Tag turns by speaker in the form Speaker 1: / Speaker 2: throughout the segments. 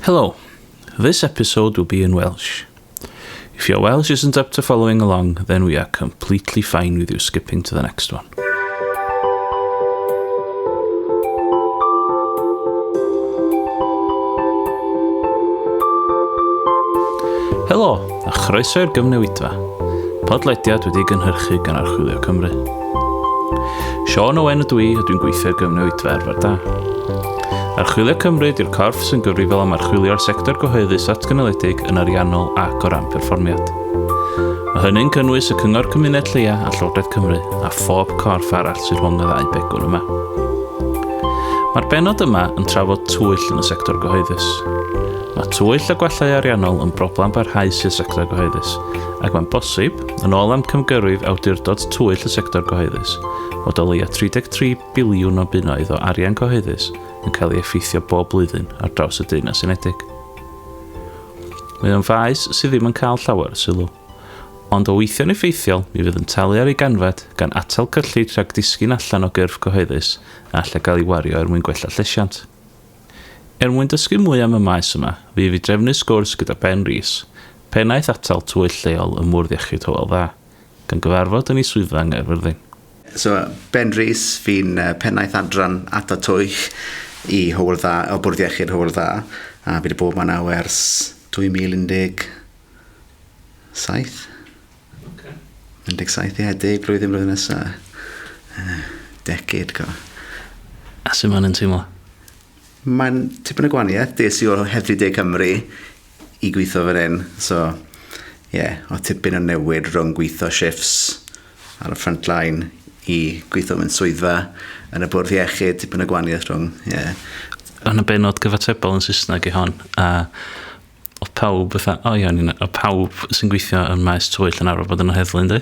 Speaker 1: Hello, this episode will be in Welsh. If your Welsh isn't up to following along, then we are completely fine with you skipping to the next one. Helo, a chroeso i'r Gyfnewidfa, podlediad wedi'i gynhyrchu gan Archwilio Cymru. Siôn Owen ydw i, a dwi'n gweithio i'r Gyfnewidfa Arfer Da. Archwilio Cymru ydy'r corff sy'n gyfrifol am archwilio'r sector gyhoeddus atganoledig yn ariannol ac o ran perfformiad. Mae hynny'n cynnwys y Cyngor Cymuned Lleia a Llywodraeth Cymru a phob corff arall sy'n rhwng y ddau begwn yma. Mae'r bennod yma yn trafod twyll yn y sector gyhoeddus. Mae twyll a gwallau ariannol yn broblem barhaus i'r sector gyhoeddus, ac mae'n bosib, yn ôl amcamgyfrif Awdurdod Twyll y Sector Gyhoeddus, fod o leia 33 biliwn o bunnoedd o arian cyhoeddus yn cael ei effeithio bob blwyddyn ar draws y Deyrnas Unedig. Mae o'n faes sydd ddim yn cael llawer o sylw. Ond o weithio'n effeithiol, mi fydd yn talu ar ei ganfed, gan atal cyllid rhag disgyn allan o gyrff cyhoeddus a allai gael ei wario er mwyn gwella llesiant. Er mwyn dysgu mwy am y maes yma, fe fi drefnu sgwrs gyda Ben Rees, Pennaeth Atal Twyll Lleol ym Mwrdd Iechyd Hywel Dda, gan gyfarfod yn ei swyddfa yng Nghaerfyrddin.
Speaker 2: So, Ben Rees, fi'n Pennaeth Adran Atal Twyll i Hywel Dda, o Bwrdd Iechyd Hywel Dda, a fi wedi bod 'ma nawr ers 2017. Okay. 17, ie, 10 blwyddyn blwyddyn nesa. Decade, go.
Speaker 1: A sut mae'n teimlo?
Speaker 2: Mae'n tipyn o gwahaniaeth. Des i o Heddlu De Cymru i gweithio fan hyn. So, ie, yeah, o tipyn o newid rhwng gweithio shifts ar y front line i gweithio mewn swyddfa yn y bwrdd iechyd, tipyn o gwahaniaeth rhwng, ie. Yeah.
Speaker 1: Yn y benod gyfatebol yn Saesneg i hon, a oedd pawb fatha, o ia, oedd pawb sy'n gweithio yn maes twyll yn arfer bod yn y heddlu, yndi?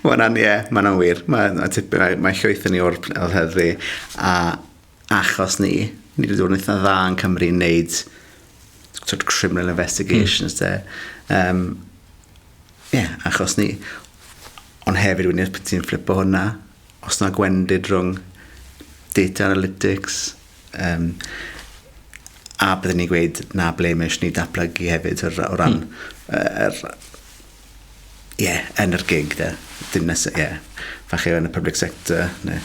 Speaker 2: Mae hwnna'n, ie, mae hwnna'n wir. Mae, ma tipyn, mae, mae llwyth yn ni o'r heddlu, a achos ni, ni wedi dod yn eitha dda yn Cymru yn neud sort of criminal investigations, de. Yeah, achos ni. Ond hefyd, wedyn ti'n flipo hwnna, os na gwendid rhwng data analytics, a byddwn ni'n gweud na ble mae eisiau ni datblygu hefyd o ran yeah, yn yr gig de. Dim nes, yeah, falle yn y public sector, neu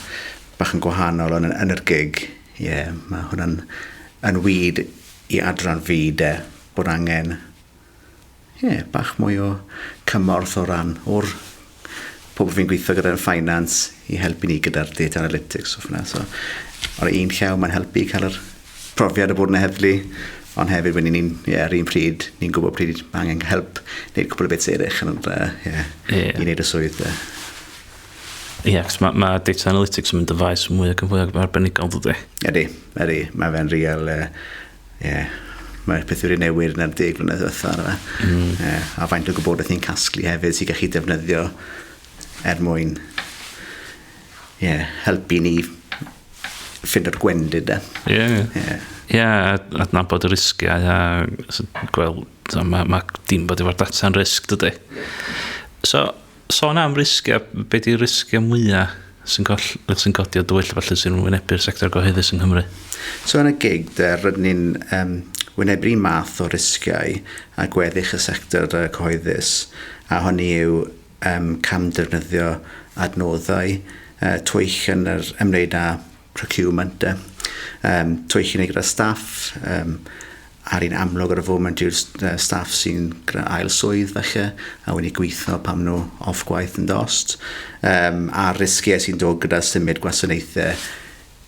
Speaker 2: bach yn gwahanol, ond yn yr gig, yeah, mae hwnna'n yn wir i adran fi de, bod angen yeah, bach mwy o cymorth o ran o'r pobl fi'n gweithio gyda yn finance i helpu ni gyda'r data analytics o hwnna. So, ar un llaw mae'n helpu cael yr profiad o bod yn y heddlu, ond hefyd wedyn ni'n, yeah, ar un pryd, ni'n gwybod pryd mae angen help wneud cwpl o bits eraill yn, yeah, i wneud y swydd.
Speaker 1: Ie, yeah, mae ma data analytics yn mynd yn faes mwy ac yn fwy arbenigol, dydy?
Speaker 2: Ydy, ydy. Mae fe'n real, yeah, mae'r peth wedi newid yn yr 10 mlynedd diwetha yna. A faint o gwybodaeth ni'n casglu hefyd sy'n gallu defnyddio er mwyn yeah, helpu ni ffindo'r gwendid e.
Speaker 1: Ie. Ie, adnabod y risgiau a gweld, so, mae ma dim bod efo'r data'n risg, dydy. So, sôn am risgiau, be di risgiau mwyaf sy'n sy codi o dwyll falle sy'n wynebu'r sector gyhoeddus yng Nghymru?
Speaker 2: So yn y gig, de, rydyn ni'n wynebu'r un math o risgiau a gweddill y sector cyhoeddus, a hynny yw cam defnyddio adnoddau, twyll yn yr ymwneud â procurement. De. Twyll i wneud gyda staff, a'r un amlwg ar y foment yw'r staff sy'n gyda ail swydd falle, a wedi gweithio pam nhw off gwaith yn dost. A'r risgiau sy'n dod gyda symud gwasanaethau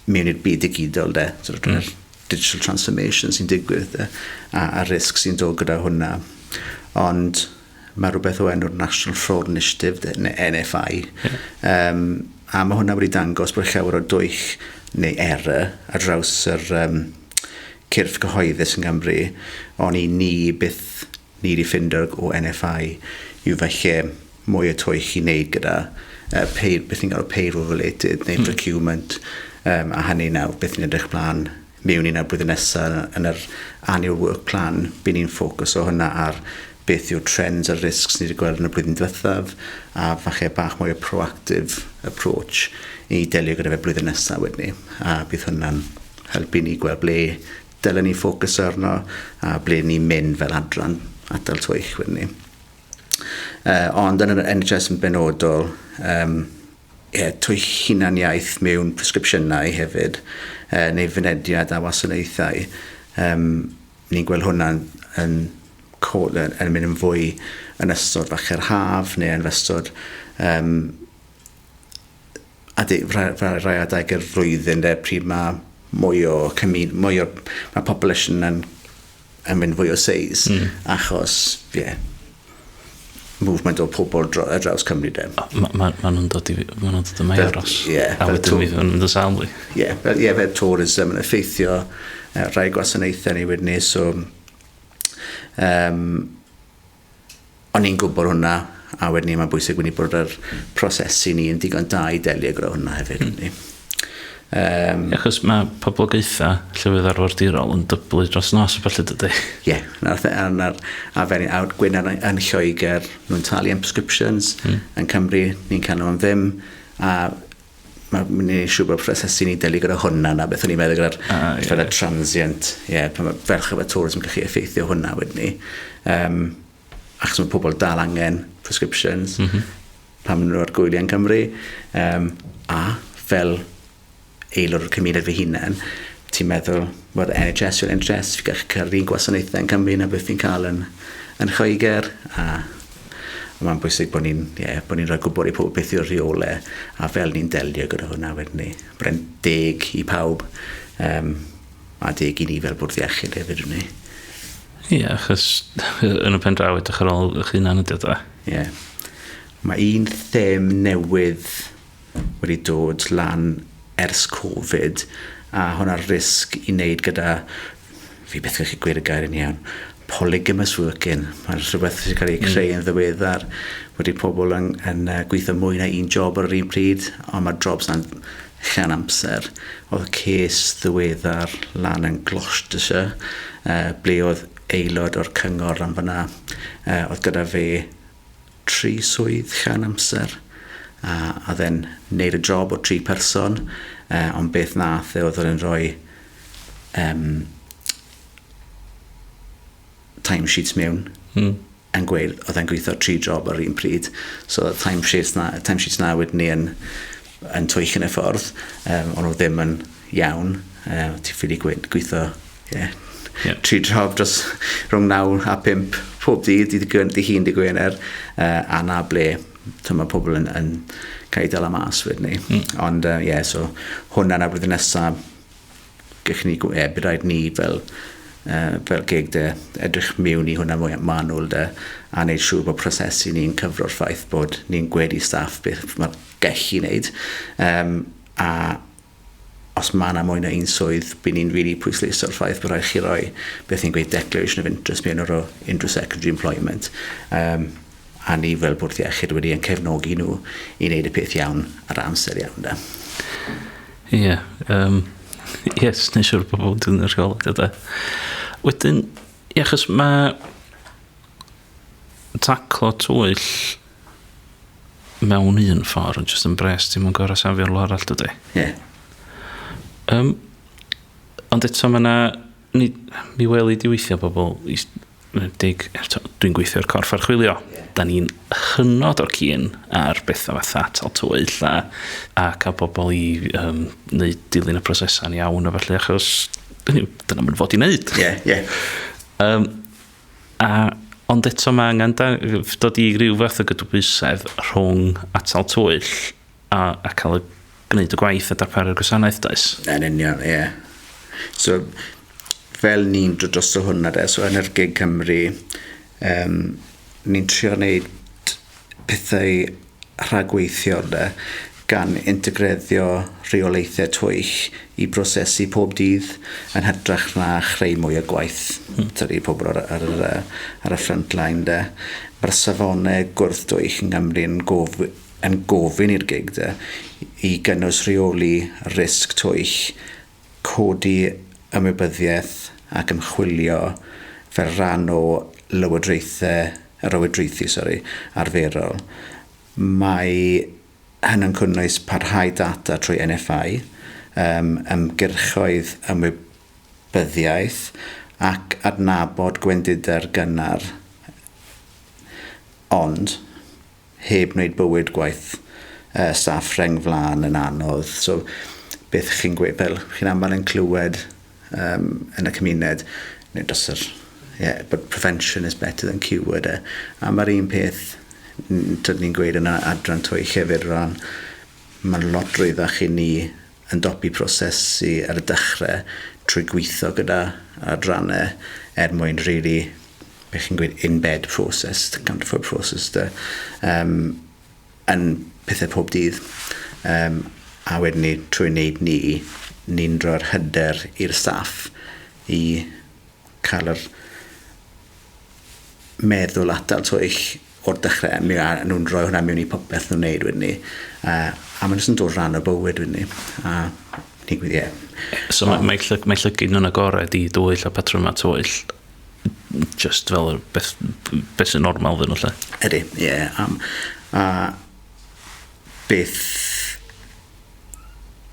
Speaker 2: mewn i'r byd digidol, de, sort of digital transformation sy'n digwydd, de, a risg sy'n dod gyda hwnna. Ond mae rhywbeth o enw'r National Fraud Initiative, de, neu NFI, a mae hwnna wedi dangos bod llawer o dwyll neu error ar draws yr cyrff cyhoeddus yn Gymru, ond i ni byth ni wedi ffindo o NFI yw felly mwy o twyll i wneud gyda pay, beth ni'n galw payroll related neu procurement, a hynny nawr beth ni'n edrych mlaen mewn i nawr blwyddyn nesaf yn yr annual work plan, bydd ni'n ffocws o hwnna ar beth yw'r trends a risks ni wedi gweld yn y blwyddyn diwethaf a falle bach mwy o proactive approach i delio gyda fe blwyddyn nesaf wedyn ni, a bydd hwnna'n helpu ni gweld ble dylen ni ffocws arno a ble ni'n mynd fel adran atal twyll wedyn ni. Ond yn yr NHS yn benodol, yeah, twyll hunaniaeth mewn presgripsiynau hefyd, neu fynediad a wasanaethau, ni'n gweld hwnna'n yn mynd yn fwy yn ystod fache'r haf neu yn ystod rai adeg yr flwyddyn de, pryd mae mwy o cymun, mwy o, mae population yn mynd fwy o seis, achos, ie, yeah, movement o pobl ar draws Cymru de.
Speaker 1: Ma nhw'n dod i, ma nhw'n dod yma i aros. A wedyn fydd nhw'n mynd yn sâl.
Speaker 2: Ie, fel tourism yn effeithio rhai gwasanaethau ni wedyn ni, so o'n i'n gwybod hwnna, a wedyn ni mae'n bwysig wedyn ni bod yr prosesu ni yn digon da i delio gyda hwnna hefyd. Mm.
Speaker 1: Achos mae poblogaethau llefydd arfordirol yn dyblu dros nos, felly dydy.
Speaker 2: Ie, a fel gwyn yn Lloegr, nhw'n talu am prescriptions, yn Cymru, ni'n cael nhw am ddim, a mae'n ni'n siŵr bod prosesu ni delio gyda hwnna na beth o'n i'n meddwl gyda'r fel y transient, ie, yeah, pan mae ferch efo tourism gallu effeithio hwnna wedyn ni. Achos mae pobl dal angen prescriptions pan maen nhw ar gwyliau yn Cymru, a fel aelod o'r cymuned fy hunain, ti'n meddwl, wel, NHS yw'r NHS, fi gallu cael yr un gwasanaethau yn Cymru na beth fi'n cael yn Lloegr, a mae'n bwysig bod ni'n yeah, bod ni'n rhoi gwybod i pobl beth yw'r rheolau a fel ni'n delio gyda hwnna wedyn ni. Bod e'n deg i pawb, a deg i ni fel bwrdd iechyd hefyd ni.
Speaker 1: Ie, yeah, achos yn y pen draw edrych ar ôl eich hunan ydy o da.
Speaker 2: Ie. Yeah. Mae un them newydd wedi dod lan ers Covid, a hwnna'r risg i wneud gyda, fi beth gallu gweud y gair yn iawn, polygamous working. Mae'n rhywbeth sy'n cael ei creu yn ddiweddar. Wedi pobl yn gweithio mwy na un job ar yr un pryd, ond mae'r jobs na'n llawn amser. Oedd case ddiweddar lan yn Gloucestershire, ble oedd aelod o'r cyngor lan fyna. Oedd gyda fe 3 swydd llawn amser, a oedd e'n neud y job o 3 person, ond beth nath e oedd e'n rhoi timesheets mewn yn gweud oedd e'n gweithio 3 job ar yr un pryd. So timesheets na wedyn ni yn twyll yn y ffordd, ond nhw ddim yn iawn. Ti'n ffili gweithio 3 job dros rhwng 9 a 5 pob dydd, dydd Llun, dydd Gwener, a na ble mae pobl yn cael ei dala mas wedyn ni. Ond ie, yeah, so hwnna na blwyddyn nesaf, gallwn ni, bydd rhaid ni fel gig de, edrych mewn i hwnna mwy manwl de, a wneud siŵr bod prosesu ni'n cyfro'r ffaith bod ni'n gweud i staff beth mae'r gallu wneud. A os mae yna mwy na un swydd, bydd ni'n really pwysleisio'r ffaith bod rhaid chi roi beth ni'n gweud declaration of interest mewn o'r unrhyw secondary employment. A ni fel bwrdd iechyd wedi yn cefnogi nhw i wneud y peth iawn ar amser iawn de.
Speaker 1: Ie, yes, neud siŵr bod pobl yn dilyn y rheolau de. Wedyn, ie, achos mae taclo twyll mewn un ffordd yn just yn bres, ti'n mwyn gorau safio rhywle arall dydy.
Speaker 2: Ie. Yeah.
Speaker 1: Ond eto mae yna, mi weli di weithio bobl, dwi'n gweithio ar corff archwilio. Yeah. Da ni'n hynod o'r cyn ar bethau fatha atal twyll a cael bobl i neud dilyn y prosesau'n iawn a felly, achos dyna mae'n fod i wneud.
Speaker 2: Ie, ie.
Speaker 1: Ond eto mae angen dod i ryw fath o gydbwysedd rhwng atal twyll a cael y gwneud y gwaith a darparu'r gwasanaeth, does?
Speaker 2: Yn union, ie. So, fel ni'n dod dros o hwnna de, so yn yr GIG Cymru, ni'n trio wneud pethau rhagweithiol de, gan integreiddio rheolaethau twyll i brosesu pob dydd yn hytrach na chreu mwy o gwaith tydi pobl ar y front line de. Mae'r safonau gwrth dwyll yng Nghymru yn gofyn i'r GIG de, i gynnwys rheoli risg twyll, codi ymwybyddiaeth ac ymchwilio fel rhan o lywodraethu arferol. Mae hyn yn cynnwys parhau data trwy NFI, ymgyrchoedd ymwybyddiaeth ac adnabod gwendidau'r gynnar, ond heb wneud bywyd gwaith staff rheng flaen yn anodd. So, beth chi'n gweud, fel chi'n aml yn clywed yn y cymuned, neu dros yr, yeah, but prevention is better than cure, de. A mae'r un peth, dydyn ni'n gweud yn adran twyll hefyd o ran, mae'n lot rwyddach i ni yn dopi prosesu ar y dechrau trwy gweithio gyda adrannau er mwyn really, beth chi'n gweud, in-bed process, counterfeit process, de, yn pethau pob dydd. A wedyn ni, trwy wneud ni, ni'n rhoi'r hyder i'r staff i cael yr meddwl atal twyll o'r dechrau. A nhw'n rhoi hwnna mewn i popeth nhw'n neud wedyn ni. A maen nhw'n dod rhan o bywyd wedyn ni. A ni'n gweud, ie.
Speaker 1: So mae llygyd nhw'n agored i dwyll a patrymau twyll just fel yr beth sy'n normal ddyn nhw lle.
Speaker 2: Ydy, ie. Yeah. A beth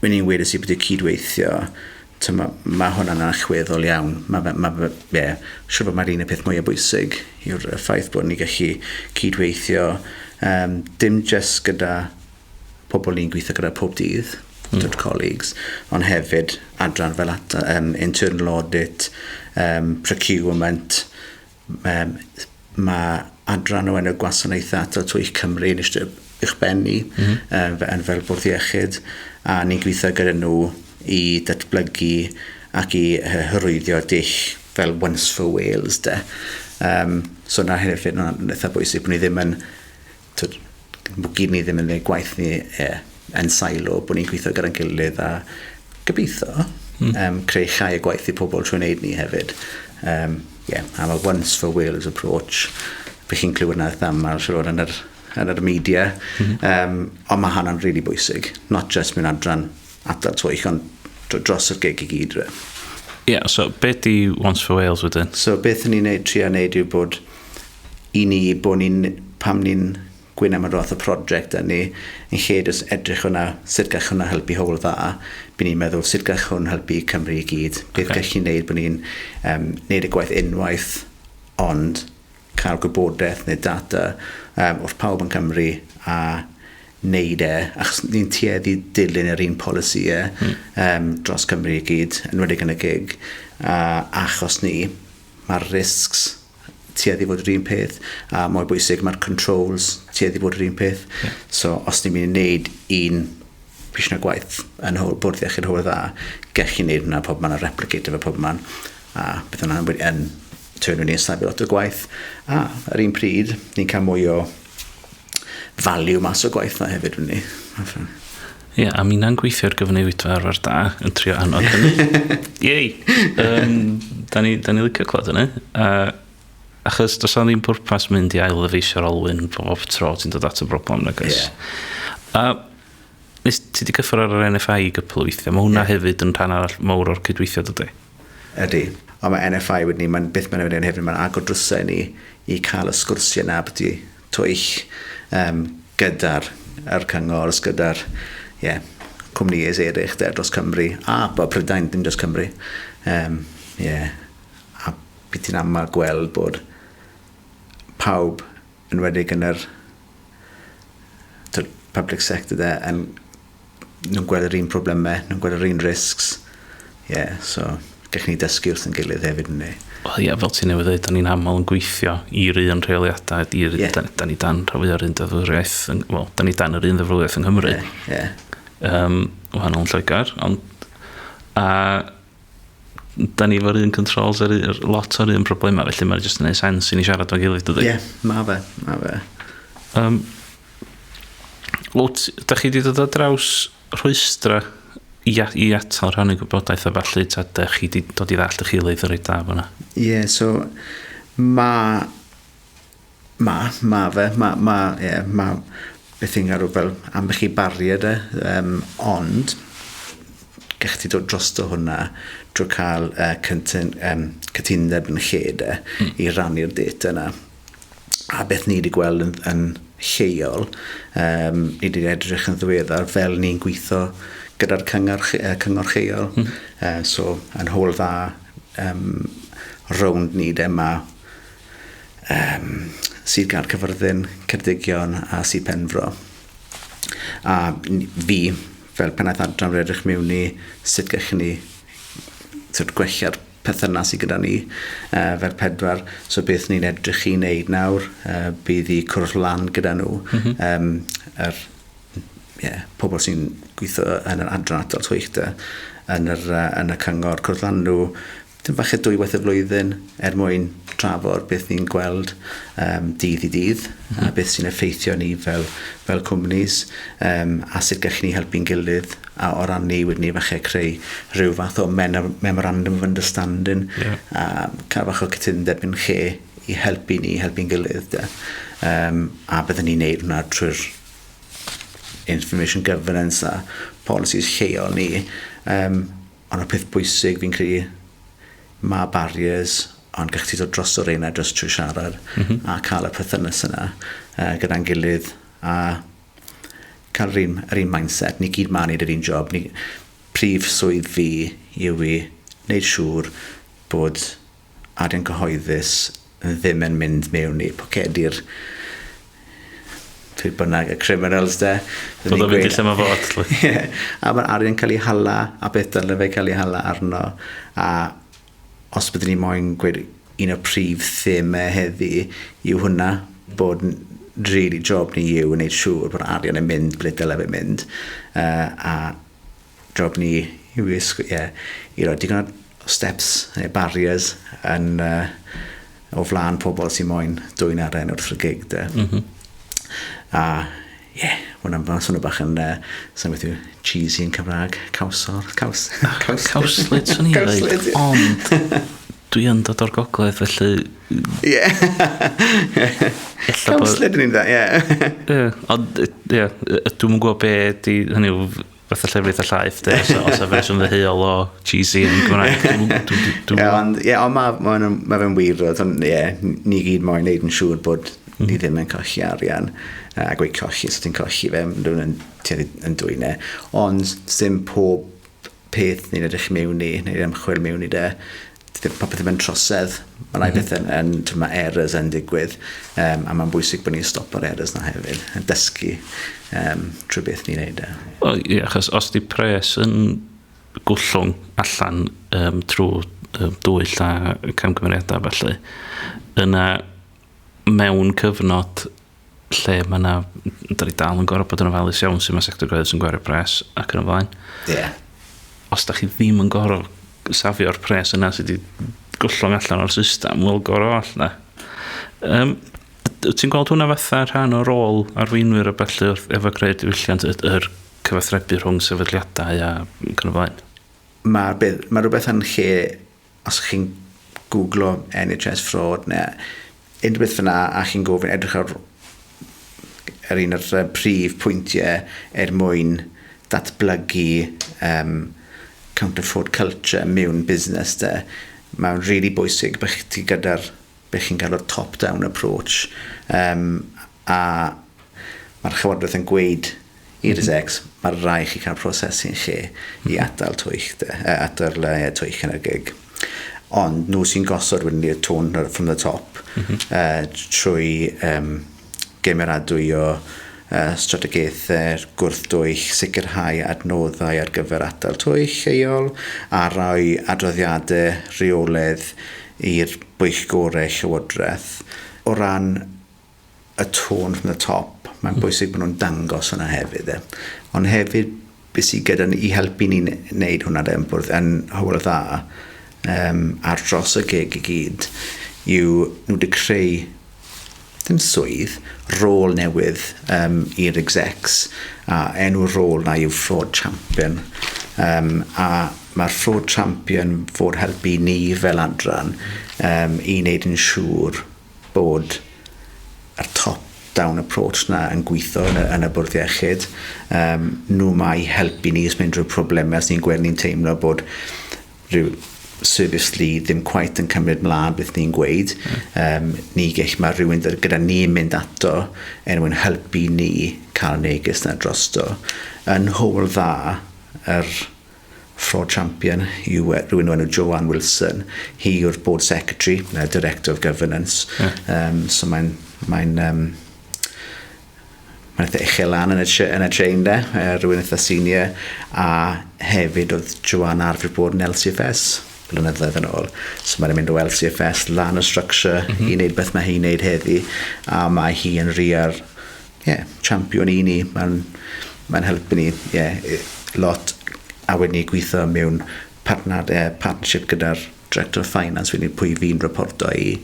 Speaker 2: when ni'n weud i bod y cydweithio, mae hwnna'n allweddol iawn. Mae, yeah, siŵr fod mae'r un o'r peth mwyaf bwysig yw'r ffaith bod ni'n gallu cydweithio dim just gyda pobl ni'n gweithio gyda pob dydd, colleagues, ond hefyd adran fel internal audit, procurement, mae adran o enw Gwasanaethau Atal Twyll Cymru yn eistedd uwchben ni, yn fel bwrdd iechyd, a ni'n gweithio gyda nhw i datblygu ac i hyrwyddo dull fel Once for Wales, de. So na hefyd yn eitha bwysig bod ni ddim yn, twyd, bod gyd ni ddim yn gwneud gwaith ni yn silo, bod ni'n gweithio gyda'n gilydd a gobeithio creu llai o gwaith i pobl trwy wneud ni hefyd. Yeah, a mae Once for Wales approach, bych chi'n clywed na eitha aml, siŵr o fod, yn yr media. Ond mae hwnna'n really bwysig. Not just mewn adran atal twyll, ond dros yr gig i gyd.
Speaker 1: Ie, yeah, so beth di Once for Wales wedyn?
Speaker 2: So beth ni'n neud, trio neud yw bod i ni, bod ni'n, pam ni'n gwyn am y roth y prosiect yn ni, yn lle jyst edrych hwnna, sut gall hwnna helpu Hywel Dda, by ni'n meddwl sut gall hwn helpu Cymru i gyd. Beth gallu neud bod ni'n neud y gwaith unwaith, ond cael gwybodaeth neu data wrth pawb yn Cymru a neud e, achos ni'n tueddu dilyn yr un polisïau dros Cymru i gyd, yn enwedig yn y gig, a achos ni, mae'r risks tueddu fod yr un peth, a mwy bwysig, mae'r controls tueddu fod yr un peth. So, os ni'n mynd i wneud un pishyn o gwaith yn bwrdd iechyd Hywel Dda, gallu wneud hwnna pob man a replicate efo pob man. A bydd hwnna'n yn turn ni'n safio lot o gwaith. A ar un pryd, ni'n cael mwy o value mas o gwaith na hefyd, wni.
Speaker 1: Ie, yeah, a mi'na'n gweithio ar gyfnewidfa arfer da yn trio annog hynny. Iei! Da ni licio clywed hynny. Achos does 'na ddim pwrpas mynd i ail ddyfeisio'r olwyn bob tro ti'n dod at y broblem, nag oes?
Speaker 2: Ie.
Speaker 1: A nes ti di cyffwrdd ar yr NFI gypl o weithiau. Mae hwnna hefyd yn rhan arall mawr o'r cydweithio, dydy?
Speaker 2: Ydy. Ond mae NFI wedyn ni, mae'n beth mae'n wedyn hefyd, mae'n agor drysau ni i cael y sgwrsiau na beth i twyll gyda'r yr cyngors, gyda'r yeah, cwmnïau eraill de, dros Cymru, a bod Prydain, dim dros Cymru. Yeah. A bydd ti'n aml gweld bod pawb yn enwedig yn yr public sector de, yn nhw'n gweld yr un problemau, nhw'n gweld yr un risks. Yeah, so gallwn ni dysgu wrth yn gilydd hefyd yn ni.
Speaker 1: Wel ie, fel ti'n newydd dweud, da ni'n aml yn gweithio i'r un rheoliadau, i'r, da ni dan rhan fwya o'r un deddfwriaeth, wel, da ni dan yr un ddeddfwriaeth yng Nghymru.
Speaker 2: Yeah.
Speaker 1: Wahanol yn Lloegr, ond a da ni efo'r un controls ar lot o'r un problemau, felly mae'n just yn neud sens i ni siarad o'n gilydd, dydy?
Speaker 2: Ie, yeah, ma fe, ma fe.
Speaker 1: Wyt, da chi wedi dod ar draws rhwystra i atal rhannu gwybodaeth a falle, ta da chi wedi dod i ddallt eich gilydd yn reit da fyna?
Speaker 2: Ie, yeah, so ma fe, ma, yeah, ma beth i'n galw fel ambell i barrier de, ond gallech ti dod drosto hwnna drwy cael cytundeb yn lle de, i rannu'r data yna. A beth ni wedi gweld yn lleol, ni wedi edrych yn ddiweddar fel ni'n gweithio gyda'r cyngor lleol. So, yn Hywel Dda, rownd ni de, mae Sir Gâr Caerfyrddin, Ceredigion a Sir Penfro. A fi, fel pennaeth adran, yn edrych mewn i sut gallwn ni sort of gwella'r perthynas sydd gyda ni fel pedwar. So beth ni'n edrych i wneud nawr, bydd i cwrdd lan gyda nhw. Yr pobl sy'n gweithio yn yr adran atal twyll de, yn y cyngor, cwrdd lan nhw, dim falle dwywaith y flwyddyn er mwyn trafod beth ni'n gweld dydd i dydd, a beth sy'n effeithio ni fel cwmnis, a sut gallwn ni helpu'n gilydd, a o ran ni wedyn ni falle creu rhyw fath o memorandum of understanding, a cael bach o cytundeb yn lle i helpu ni, helpu'n gilydd. De. A byddwn ni'n neud hwnna trwy'r information governance a policies lleol ni. Ond y peth bwysig fi'n credu, mae barriers, ond gallech ti ddod dros o'r reina dros trwy siarad a cael y perthynas yna gyda'n gilydd a cael yr un mindset. Ni gyd ma'n neud yr un job. Ni, prif swydd fi yw i wneud siŵr bod arian cyhoeddus ddim yn mynd mewn i pocedi'r pwy bynnag y criminals de.
Speaker 1: Bod o'n mynd i lle mae fod.
Speaker 2: Ie, a mae'r arian cael ei hala a beth dylai fe cael ei hala arno. A os byddwn ni moyn gweud un o'r prif themau heddi yw hwnna, bod really job ni yw yn gwneud siŵr bod arian yn mynd ble dylai fe mynd. A job ni yw i roi digon o steps neu barriers yn o flaen pobl sy'n moyn dwyn arian wrth y gig. De. A ie, yeah, hwnna'n swnio bach yn, sa'n beth yw cheesy yn Cymraeg, cawsol, caws,
Speaker 1: caws. Cawslyd, swn i'n dweud, ond dwi yn dod o'r gogledd, felly.
Speaker 2: Ie. Cawslyd yn un dda, ie.
Speaker 1: Ie, ond, ie, dwi'm yn gwybod be di, hynny yw, fatha llefrith a llaeth, de, os a fersiwn ddeheuol o cheesy yn Gymraeg.
Speaker 2: Ie, ond ie, ond ma fe'n wir, ond ie, ni gyd moyn neud yn siŵr bod ni ddim yn colli arian, a gweud colli, so ti'n colli fe, rhywun yn tueddu yn dwyn e. Ond dim pob peth ni'n edrych mewn i, neu'r ymchwil mewn i de, ddim popeth ddim yn trosedd. Mae rai bethau yn, mae errors yn digwydd, a mae'n bwysig bod ni'n stopo'r errors na hefyd, yn dysgu trwy beth ni'n neud e.
Speaker 1: Wel, ie, achos os di pres yn gwllwng allan trwy dwyll a camgymeriadau felly, yna mewn cyfnod lle mae yna, da ni dal yn gorfod bod yn ofalus iawn sy'n mae sector gyhoeddus yn gwario pres ac yn y blaen. Os da chi ddim yn gorfod safio'r pres yna sydd wedi gwllwng allan o'r system, wel gorau oll na. Ti'n gweld hwnna fatha rhan o rôl arweinwyr a felly wrth efo creu diwylliant yr cyfathrebu rhwng sefydliadau a ac yn y blaen?
Speaker 2: Mae rhywbeth yn lle, os chi'n googlo NHS fraud neu unrhyw beth fyna a chi'n gofyn edrych ar un o'r prif pwyntiau er mwyn datblygu counter fraud culture mewn busnes de, mae'n really bwysig bych chi gyda'r beth chi'n gael o'r top-down approach. A mae'r llywodraeth yn gweud i'r execs, mae rhaid chi cael prosesu'n lle i atal twyll, de, atal twyll yn y gig. Ond nhw sy'n gosod wedyn ni'r tone from the top trwy gymeradwyo strategaethau gwrth-dwyll, sicrhau adnoddau ar gyfer atal twyll lleol a rhoi adroddiadau rheolaidd i'r bwyllgorau llywodraeth. O ran y tone from the top, mae'n bwysig bod nhw'n dangos hwnna hefyd. E. Ond hefyd, beth sydd gyda ni i helpu ni wneud hwnna de, yn bwrdd yn Hywel Dda ar dros y gig i gyd, yw nhw wedi creu ddim swydd, rôl newydd i'r execs, a enw rôl na yw Fraud Champion. A mae'r Fraud Champion fod helpu ni fel adran i wneud yn siŵr bod yr top-down approach na yn gweithio yn y bwrdd iechyd. Nhw mae helpu ni os mynd drwy problemau os ni'n gweld ni'n teimlo bod rhyw service lead ddim quite yn cymryd mlaen beth ni'n gweud. Ni gell, mae rhywun gyda ni'n mynd ato er mwyn helpu ni cael neges na drosto. Yn Hywel Dda, yr fraud champion yw rhywun o'r enw Joanne Wilson. Hi yw'r board secretary, director of governance. So mae'n eitha uchel lan yn y chain de, rhywun eitha senior, a hefyd oedd Joanne arfer bod yn LCFS blynyddoedd yn ôl. So mae'n mynd o LCFS lan y structure i wneud beth mae hi'n wneud heddi, a mae hi yn real, yeah, champion i ni. Mae'n helpu ni, yeah, lot, a wedyn ni gweithio mewn partnership gyda'r Director of Finance, wedyn pwy fi'n reporto i,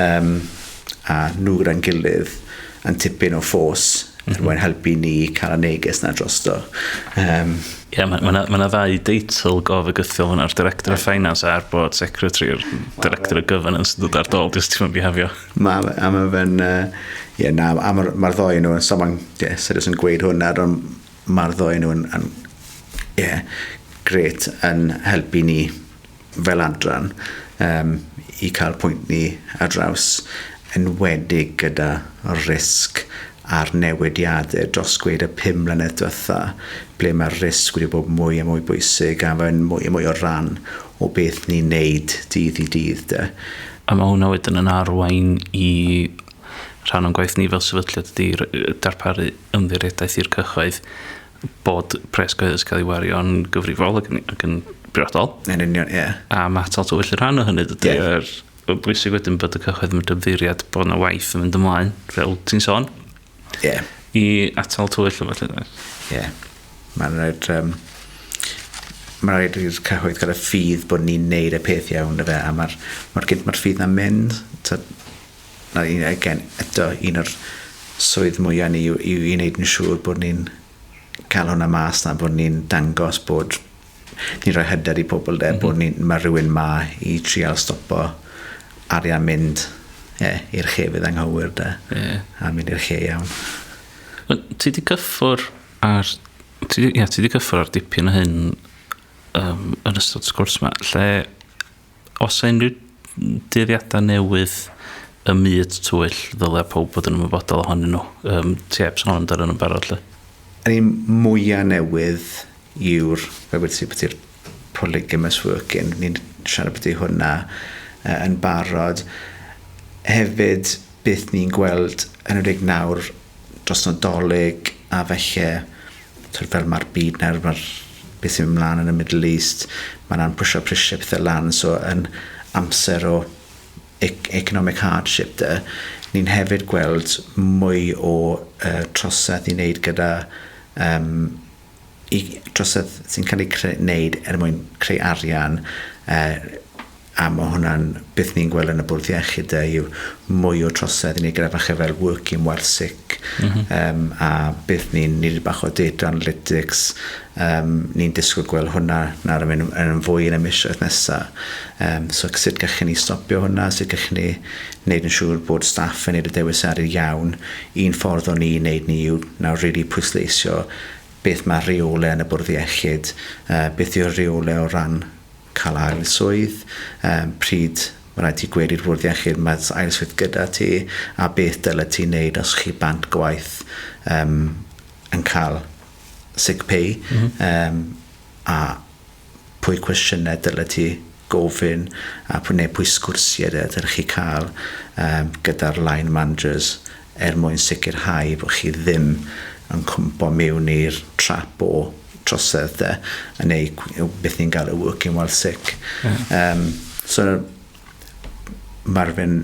Speaker 2: a nhw gyda'n gilydd yn tipyn o force er mwyn helpu ni cael y neges na drosto.
Speaker 1: Ie, yeah, mae ma ddau deitl gofygythiol fyna'r Director of Finance a'r Board Secretary, yr Director of Governance yn dod ar dôl, jyst ti'n bihafio.
Speaker 2: A ma fe'n, ie, na, a mae'r ma ddoi nhw, so mae'n, ie, serious yn gweud hwnna, ond mae'r ddoi nhw yn, ie, gret yn helpu ni fel adran i cael pwynt ni ar draws, enwedig gyda risg a'r newidiadau dros gweud y 5 mlynedd diwetha, ble mae'r risg wedi bod mwy a mwy bwysig a mae'n mwy a mwy o ran o beth ni'n neud dydd i dydd de.
Speaker 1: A mae hwnna wedyn yn arwain i rhan o'n gwaith ni fel sefydliad ydy darparu ymddiriedaeth i'r cyhoedd bod pres cyhoeddus cael ei wario'n gyfrifol ac yn briodol.
Speaker 2: Yn union, ie.
Speaker 1: A mae atal twyll yn rhan o hynny, dydy. Ie. Yeah. Bwysig wedyn bod y cyhoedd yn mynd ymddiried bod yna waith yn mynd ymlaen, fel ti'n sôn, i atal twyll o felly.
Speaker 2: Ie. Mae'n rhaid i'r cyhoedd gael y ffydd bod ni'n neud y peth iawn y fe, a mae'r ma gynt mae'r ffydd na'n mynd. Ta, na, again, eto, un o'r swydd mwyaf ni yw i wneud yn siŵr bod ni'n cael hwnna mas na, bod ni'n dangos bod ni'n rhoi hyder i pobl de, bod ni, mae rhywun ma i trial stopo arian mynd, ie, i'r llefydd anghywir de, a mynd i'r lle iawn.
Speaker 1: Ond Ti di cyffwr ar... Ti, ia, ti di cyffwr ar dipyn o hyn yn ystod sgwrs yma, lle os unrhyw dueddiadau newydd y myd twyll ddylai pawb bod yn ymwybodol ohonyn nhw? Ti heb sôn amdano nhw'n barod, lle.
Speaker 2: Yr un mwyaf newydd yw'r, fel wedi ti, beth yw'r polygamous working, ni'n siarad beth yw hwnna yn barod. Hefyd, beth ni'n gweld yn ymwneud nawr dros Nadolig a felly, twyd, fel mae'r byd nawr, mae'r beth sy'n mynd mlaen yn y Middle East, mae'n pwysio prisiau pethau lan, so yn amser o economic hardship de, ni'n hefyd gweld mwy o trosedd i wneud gyda i, trosedd sy'n cael ei wneud er mwyn creu arian, a mae hwnna'n beth ni'n gweld yn y bwrdd iechyd de, yw mwy o trosedd i ni gyda falle fel working while sick, a beth ni'n neud bach o data analytics, ni'n disgwyl gweld hwnna nawr yn mynd yn fwy yn y misoedd nesaf. So sut gallwn ni stopio hwnna, sut gallwn ni wneud yn siŵr bod staff yn neud y dewisiadau iawn? Un ffordd o'n ni'n neud ni yw nawr really pwysleisio beth mae rheolau yn y bwrdd iechyd, beth yw'r rheolau o ran cael ail swydd, pryd mae rhaid ti gweud i'r bwrdd iechyd mae ail swydd gyda ti, a beth dyle ti wneud os chi bant gwaith yn cael sick pay, a pwy cwestiynau dyle ti gofyn a pwy, neu pwy sgwrsiau dyle chi cael gyda'r line managers er mwyn sicrhau bod chi ddim yn cwmpo mewn i'r trap o trosedd de, neu beth ni'n gael y working while sick. So mae'r fe'n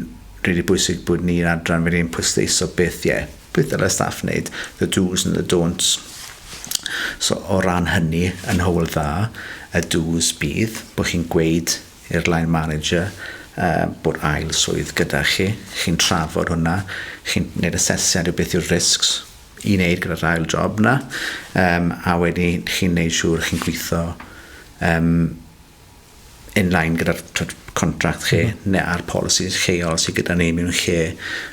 Speaker 2: really bwysig bod ni'n adran fe ni'n pwysleisio beth, ie, beth dylai staff wneud, the do's and the don'ts. So o ran hynny, yn Hywel Dda, y do's bydd bod chi'n gweud i'r line manager bod ail swydd gyda chi, chi'n trafod hwnna, chi'n gwneud asesiad o beth yw'r risks i wneud gyda'r ail job na, a wedyn chi'n gwneud siŵr chi'n gweithio in line gyda'r, twyd, contract chi, neu a'r policies lleol sydd gyda ni mewn lle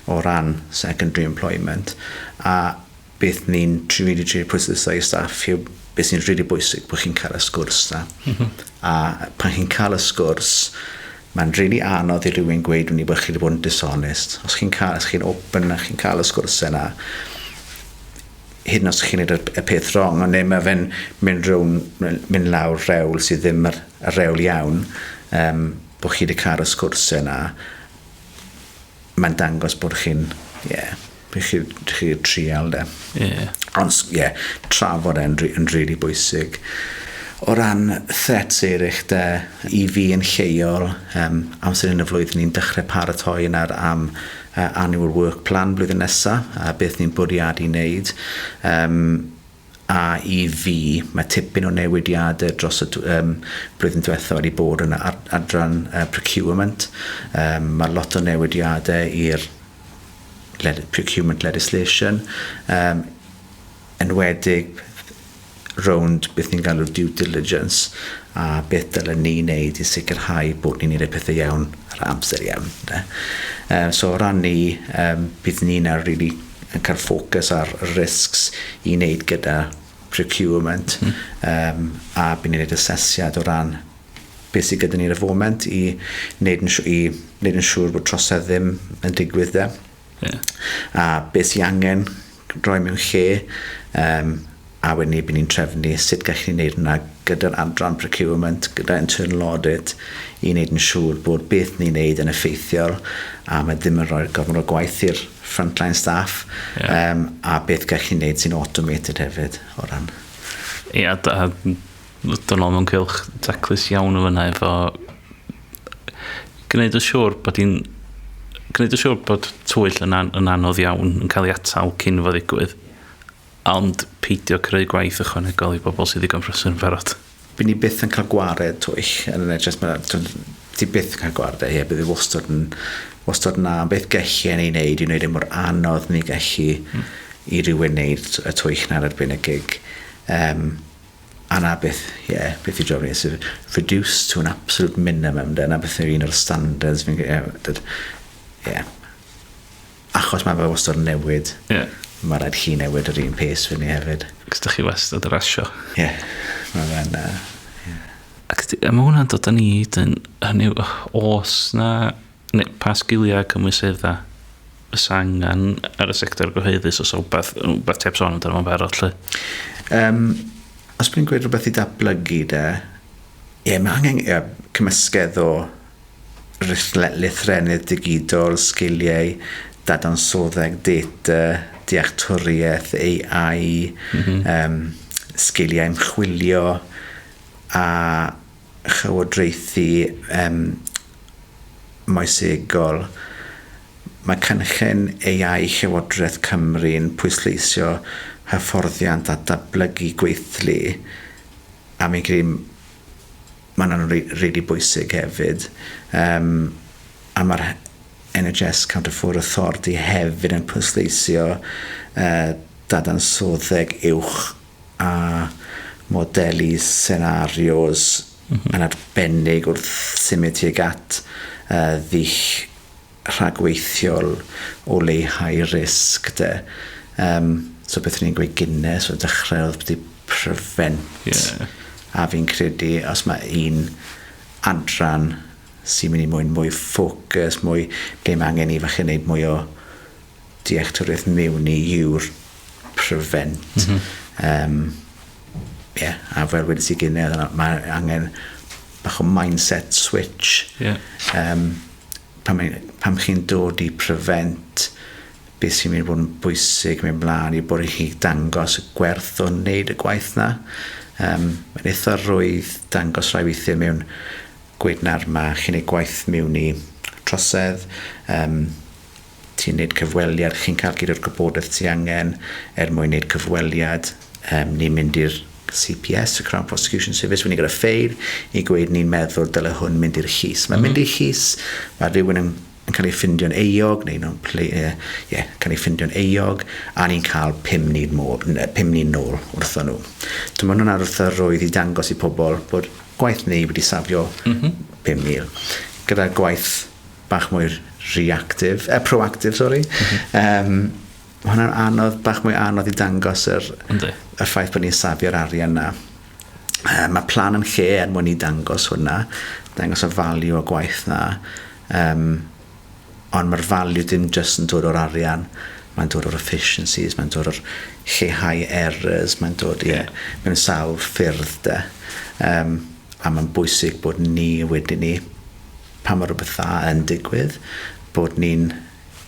Speaker 2: o ran secondary employment. A beth ni'n really trio pwysleisio i staff yw beth sy'n really bwysig bod chi'n cael y sgwrs na. A pan chi'n cael y sgwrs, mae'n really anodd i rhywun gweud ni bod chi wedi bod yn dishonest. Os chi'n cael, os chi'n open a chi'n cael y sgwrs yna, Hyd yn oed os chi'n gwneud y peth wrong, ond neu mae fe'n mynd rown, mynd lawr rewl sydd ddim y rewl iawn, bod chi wedi cael y sgwrsau yna, mae'n dangos bod chi'n, ie, yeah, bod chi trial de. Ond, ie, yeah, trafod e'n yn really bwysig. O ran threats eraill de, i fi yn lleol, amser yn y flwyddyn ni'n dechrau paratoi yna am annual work plan blwyddyn nesaf, a beth ni'n bwriadu wneud. A i fi, mae tipyn o newidiadau dros y blwyddyn diwethaf wedi bod yn adran procurement. Mae lot o newidiadau i'r procurement legislation, enwedig rownd beth ni'n galw due diligence a beth dylen ni wneud i sicrhau bod ni'n gwneud y pethau iawn ar amser iawn. De. So o ran ni, bydd ni nawr really yn cael ffocws ar risks i wneud gyda procurement a bydd ni'n gwneud asesiad o ran beth sydd gyda ni ar y foment i wneud yn siŵr bod trosedd ddim yn digwydd de. A beth sydd angen rhoi mewn lle a wedyn ni bydd ni'n trefnu sut gallwn ni wneud hwnna gyda'r adran procurement, gyda internal audit, i wneud yn siŵr bod beth ni'n wneud yn effeithiol a mae ddim yn rhoi gormod o gwaith i'r frontline staff a beth gallwn ni wneud sy'n automated hefyd o ran.
Speaker 1: Ie, a dod nôl mewn cylch taclus iawn o fyna efo gwneud yn siŵr bod twyll yn anodd iawn yn cael ei atal cyn fo ddigwydd, ond peidio creu gwaith ychwanegol i bobl sydd ddigon prysur yn barod.
Speaker 2: Bydd ni byth yn cael gwared twyll yn y NHS, ti byth yn cael gwared e, ie, bydd e wastad na. Beth gallu ni wneud i wneud e mor anodd ni gallu i rywun wneud y twyll na'r erbyn y gig. A na beth, ie, yeah, beth i job ni, sef reduce to an absolute minimum, de, na beth yw un o'r standards fi'n, ie, yeah. Achos mae fe wastad yn newid, mae rhaid chi newid yr un pace fyny hefyd.
Speaker 1: Cos dych chi wastad yn rasio.
Speaker 2: Ie, yeah, mae fe'n...
Speaker 1: Ac mae hwnna'n dod â ni dyn, hynny yw, os na, neu pa sgiliau cymwyseddau fysa angen ar y sector gyhoeddus os wbeth ti heb sôn amdano fo'n barod, lle?
Speaker 2: Os byddwn i'n gweud rhywbeth i datblygu de, ie, yeah, mae angen yeah, cymysgedd o lythrennydd digidol, sgiliau, dadansoddeg data, dealltwriaeth, AI, sgiliau ymchwilio a llywodraethu moesegol. Mae cynllun AI Llywodraeth Cymru'n pwysleisio hyfforddiant a datblygu gweithlu a mi'n credu mae hwnna'n really bwysig hefyd. A mae'r NHS Counter Fraud Authority hefyd yn pwysleisio dadansoddeg uwch a modelu scenarios yn arbennig wrth symud tuag at ddull rhagweithiol o leihau risg de. So beth ni'n gweud gynne, so dechrau oedd beth prevent. A fi'n credu os mae un adran sy'n mynd i mwy ffocws, mwy ble mae angen i falle wneud mwy o dealltwriaeth mewn i yw'r prevent. Yeah, a fel wedes i gynne, mae angen bach o mindset switch. Pam chi'n dod i prevent, beth sy'n mynd i bod yn bwysig mynd mlaen i bod i chi dangos y gwerth o wneud y gwaith na. Mae'n eitha rwydd dangos rhai weithiau mewn gweud nawr ma chi'n neud gwaith mewn i trosedd, ti'n neud cyfweliad, chi'n cael gyd o'r gwybodaeth ti angen er mwyn neud cyfweliad, ni'n mynd i'r CPS, y Crown Prosecution Service, when you got a ffeil i gweud ni'n meddwl dyle hwn mynd i'r llys. Mae'n mynd i'r llys, mae rhywun yn cael ei ffindio'n euog, neu nhw'n yeah, cael ei ffindio'n euog, a ni'n cael 5,000 nôl wrtho nhw. Dyma nhw'n arwrth rwydd i dangos i pobl bod gwaith ni wedi safio 5,000. Gyda gwaith bach mwy reactive, proactive, sorry. Mae hwnna'n anodd, bach mwy anodd i dangos y ffaith bod ni'n safio'r arian na. Mae plan yn lle er mwyn i dangos hwnna, dangos y value o gwaith na. Ond mae'r value dim just yn dod o'r arian. Mae'n dod o'r efficiencies, mae'n dod o'r lleihau errors, mae'n dod ie, mewn sawl ffyrdd de. A mae'n bwysig bod ni wedyn ni, pan mae rhywbeth dda yn digwydd, bod ni'n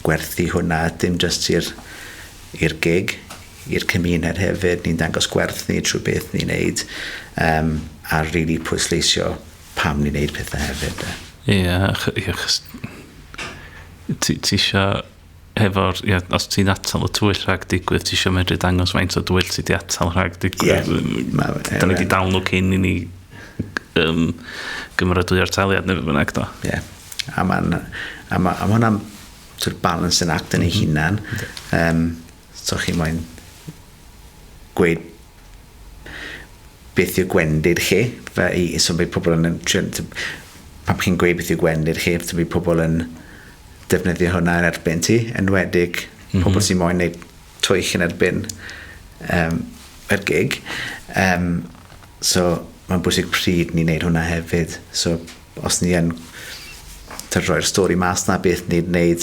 Speaker 2: gwerthu hwnna, dim jyst i'r GIG, i'r cymuned hefyd, ni'n dangos gwerth ni trwy beth ni'n neud, a really pwysleisio pam ni'n neud pethau hefyd.
Speaker 1: Ie, achos ti isio hefo'r, ie, os ti'n atal y twyll rhag digwydd, ti isio medru dangos faint o dwyll ti di atal rhag digwydd.
Speaker 2: Yeah,
Speaker 1: da ni wedi dal nhw cyn i ni gymeradwyo'r taliad neu beth bynnag, do.
Speaker 2: Ie, yeah. A ma hwnna'n sort of balancing act yn ei hunan. So chi moyn gweud beth yw gwendid chi, so bydd pobl yn, pan chi'n gweud beth yw gwendid chi, so bydd pobl yn defnyddio hwnna yn erbyn ti, enwedig pobl sy'n moyn neud twyll yn erbyn yr GIG. So mae'n bwysig pryd ni'n neud hwnna hefyd. So os ni yn rhoi'r stori mas na beth ni'n neud,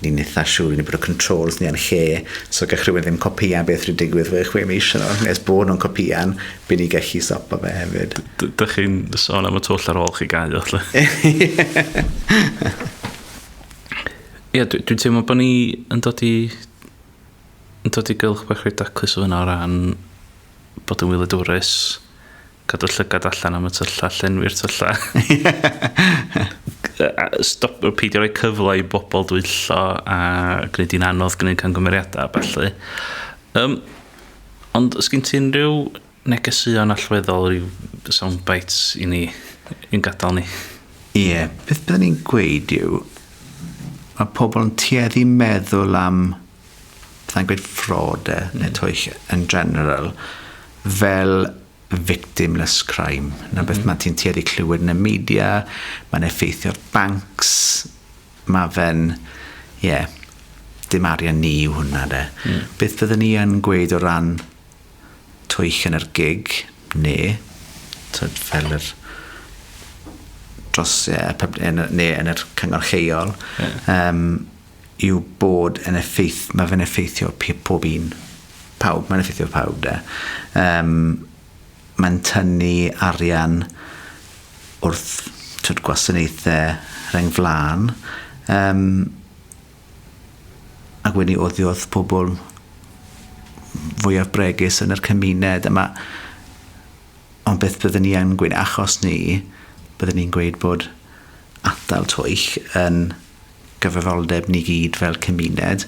Speaker 2: ni'n eitha siŵr ni bod y controls ni yn lle, so gall rhywun ddim copian beth rwy'n digwydd fe 6 mis yn ôl, nes bod nhw'n copian, bydd ni gallu stopo fe hefyd.
Speaker 1: Dych chi'n sôn am y twll ar ôl chi gael, lle? Ie, dwi'n teimlo bod ni yn dod i gylch bach reit daclus o fyna o ran bod yn wyliadwrus, cadw llygad allan am y tylla, llenwi'r tylla. Stop, peidio rhoi cyfle i bobl dwyllo a gwneud hi'n anodd gwneud camgymeriadau a ballu. Ond os gen ti unrhyw negeseuon allweddol, rhyw soundbites i ni, i'n gadael ni?
Speaker 2: Ie, beth byddwn ni'n gweud yw, mae pobl yn tueddu meddwl am, byddai'n gweud fraud neu twyll yn general, fel victimless crime. Na beth mae ti'n tueddu clywed yn y media, mae'n effeithio'r banks, mae fe'n, ie, dim arian ni yw hwnna de. Beth fyddwn ni yn gweud o ran twyll yn yr GIG, neu, fel yr dros, ie, neu yn yr cyngor lleol, yw bod yn mae fe'n effeithio pob un, pawb, mae'n effeithio pawb de. Mae'n tynnu arian wrth gwasanaethau rheng flaen, ac wedyn oddi wrth pobl fwyaf bregus yn yr cymuned. Ond beth byddwn ni yn gweud, achos ni, byddwn ni'n gweud bod atal twyll yn gyfrifoldeb ni gyd fel cymuned,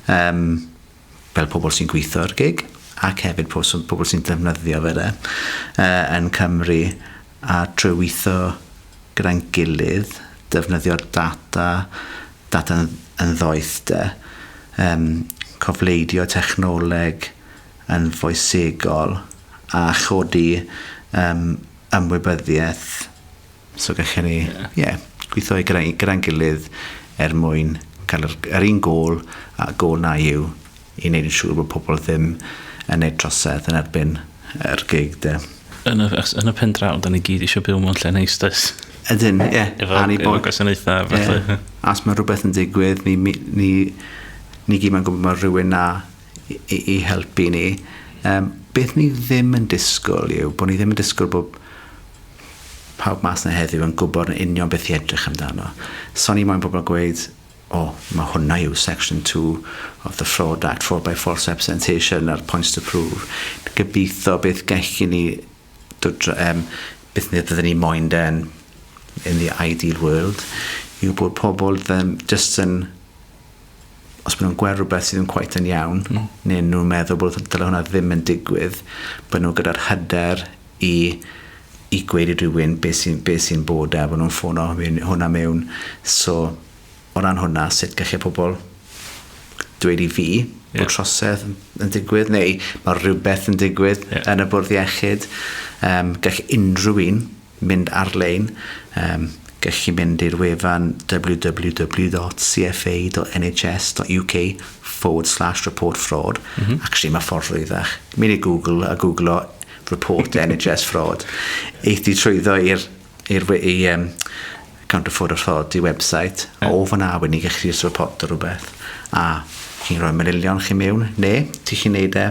Speaker 2: fel pobl sy'n gweithio ar GIG, ac hefyd pobl sy'n defnyddio fe de, yn Cymru, a trwy weithio gyda'n gilydd, defnyddio'r data yn ddoeth de, cofleidio technoleg yn foesegol, a chodi ymwybyddiaeth, so gallwn ni gweithio gyda'n gilydd er mwyn cael yr un gôl, a gôl na yw i wneud yn siŵr bod pobl ddim yn neud trosedd yn erbyn yr GIG de.
Speaker 1: Yn y pen draw, da ni gyd eisiau byw mewn lle neis, does?
Speaker 2: Ydyn, ie.
Speaker 1: Efo gwasanaethau, felly.
Speaker 2: As mae rhywbeth yn digwydd, ni gyd mae'n gwybod mae rhywun na i helpu ni. Beth ni ddim yn disgwyl yw, bod ni ddim yn disgwyl bod pawb mas na heddiw yn gwybod yn union beth i edrych amdano. So ni moyn pobl gweud, mae hwnna yw Section 2 of the Fraud Act, fraud by false representation a'r points to prove. Gobeithio beth gallu ni, beth ni fyddwn ni moyn de in the ideal world, yw bod pobl ddim just yn, os maen nhw'n gweld rhywbeth sydd yn quite yn iawn, neu nhw'n meddwl bod dyle hwnna ddim yn digwydd, bod nhw gyda'r hyder i gweud i rhywun beth sy'n bod e, bod nhw'n ffono hwnna mewn. So, o ran hwnna, sut gallai pobl dweud i fi bod trosedd yn digwydd, neu mae rhywbeth yn digwydd yn y bwrdd iechyd. Gall unrhyw un mynd ar-lein, gall chi mynd i'r wefan www.cfa.nhs.uk/report fraud. Actually, mae ffordd rwyddach. Mynd i Google a googlo report NHS fraud. Eith di trwyddo i'r Counter Fraud Authority website, yeah. O fan'na wedyn ni gallu reporto rhywbeth, a chi'n rhoi manylion chi mewn, neu ti chi'n neud e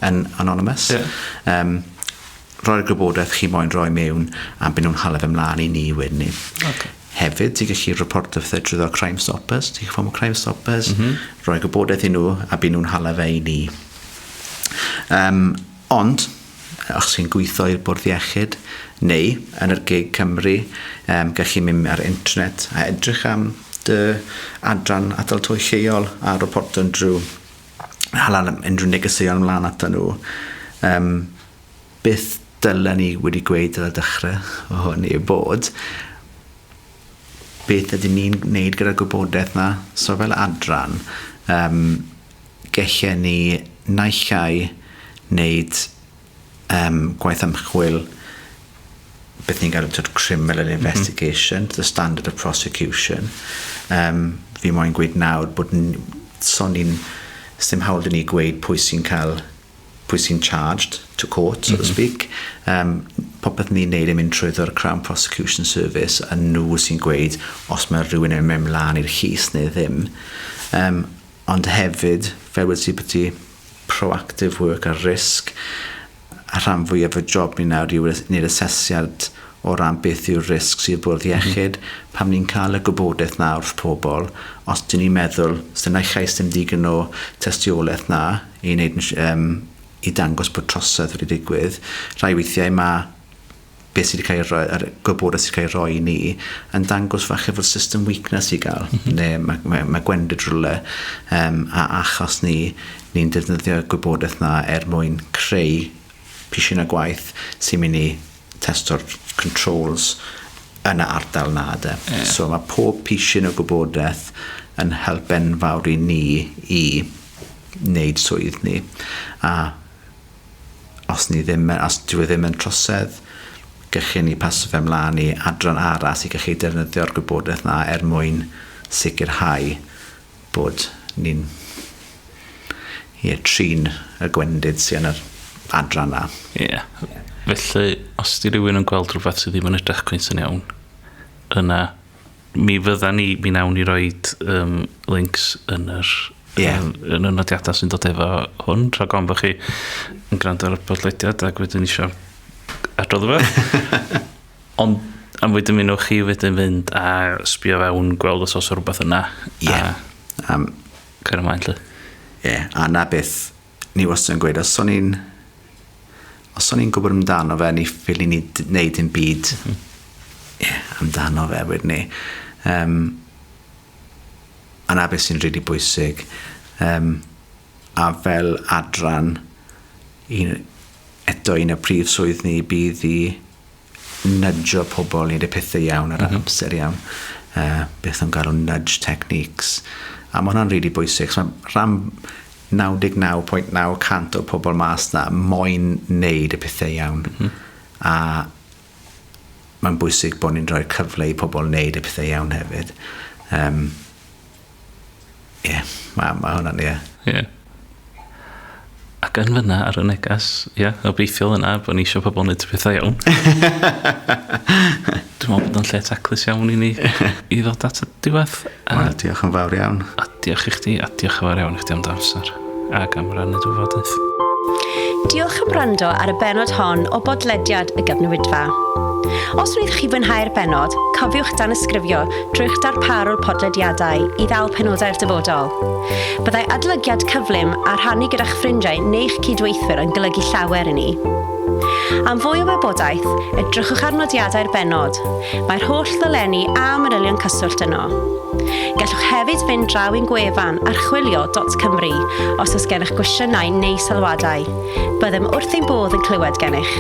Speaker 2: yn anonymous. Yeah. Rhoi'r gwybodaeth chi moyn rhoi mewn, a byd nhw'n hala fe mlaen i ni wedyn ni. Okay. Hefyd, ti'n gallu reporto pethau drwyddo Crime Stoppers, ti'n ffordd Crime Stoppers, rhoi gwybodaeth i nhw, a byd nhw'n hala fe i ni. Ond, os chi'n gweithio i'r Bwrdd Iechyd, neu yn yr GIG Cymru, gallu mynd ar internet a edrych am dy adran atal twyll lleol a reporto drwy hala unrhyw negeseuon ymlaen ato nhw. Beth dylen ni wedi gweud ar y dechrau o hwn yw bod beth ydyn ni'n gwneud gyda'r gwybodaeth na. So fel adran, gellen ni naill ai wneud gwaith ymchwil, beth ni'n galw criminal investigation, the standard of prosecution. Fi moyn gweud nawr bod so ni'n, sdim hawl 'da ni gweud pwy sy'n cael, pwy sy'n charged to court, so to speak. Popeth ni'n neud yn mynd trwyddo'r Crown Prosecution Service, a nhw sy'n gweud os mae rhywun yn mynd mlaen i'r llys neu ddim. Ond hefyd, fel wedi ti bod proactive work a risg, a rhan fwyaf o job ni nawr yw wneud asesiad o ran beth yw'r risg sydd bwrdd iechyd, pam ni'n cael y gwybodaeth na wrth pobl, os dyn ni'n meddwl, sy'n naill ai dim digon o tystiolaeth na i wneud, i dangos bod trosedd wedi digwydd, rhai weithiau mae beth sydd wedi cael ei roi, yr gwybodaeth sydd wedi cael ei roi i ni, yn dangos falle fod system weakness i gael, neu mae gwendid rhywle, a achos ni'n defnyddio gwybodaeth na er mwyn creu pishin o gwaith sy'n mynd i testo'r controls yn y ardal na de. Yeah. So mae pob pishin o gwybodaeth yn help enfawr i ni i wneud swydd ni. A os ni ddim, os dyw e ddim yn trosedd, gallu ni paso fe ymlaen i adran arall i gallu defnyddio'r gwybodaeth na er mwyn sicrhau bod ni'n trin y gwendid sy'n yn yr adran na.
Speaker 1: Ie. Yeah. Felly, os di rhywun yn gweld rhywbeth sydd ddim yn edrych cweit yn iawn, yna mi fydda ni, mi nawn ni roed links yn yr yn y nodiadau sy'n dod efo hwn, rhag ofn bod chi yn gwrando ar y podlediad ac wedyn isio adrodd rhywbeth. Ond am wedyn mi newch chi wedyn fynd a sbio fewn, gweld os oes rhywbeth yna.
Speaker 2: Ie. Yeah.
Speaker 1: Cario ymlaen, lle.
Speaker 2: Ie, yeah, a na beth ni wastad yn gweud, os o'n i'n gwybod amdano fe, ni ffili ni wneud dim byd amdano fe wedyn ni. A na beth sy'n rili bwysig. A fel adran, eto un o'r prif swydd ni bydd i nudge pobl i wneud y pethau iawn ar amser iawn. Beth o'n galw nudge techniques. A mae hwnna'n rili bwysig. So mae rhan 99.9% o pobl mas na moyn wneud y pethau iawn. A mae'n bwysig bod ni'n rhoi cyfle i pobl wneud y pethau iawn hefyd. Ie, mae hwnna'n, ie.
Speaker 1: Ie. Ac yn fyna ar y negas, ie, obeithiol yna, bod ni eisiau pobl wneud y pethau iawn. Dwi'n meddwl bod o'n lle taclus iawn i ni i ddod at y diwedd.
Speaker 2: Wel, diolch yn fawr iawn.
Speaker 1: A diolch i chdi, a diolch yn fawr iawn i chdi am dy amser ac am rannu dy wybodaeth.
Speaker 3: Diolch am wrando ar y bennod hon o bodlediad y Gyfnewidfa. Os wnaethoch chi fwynhau'r bennod, cofiwch danysgrifio drwy'ch darparwr podlediadau i ddal penodau'r dyfodol. Byddai adolygiad cyflym a rhannu gyda'ch ffrindiau neu'ch cydweithwyr yn golygu llawer i ni. Am fwy o wybodaeth, edrychwch ar nodiadau'r bennod. Mae'r holl ddolenni a manylion cyswllt yno. Gallwch hefyd fynd draw i'n gwefan archwilio.cymru os oes gennych gwestiynau neu sylwadau. Byddem wrth ein bodd yn clywed gennych.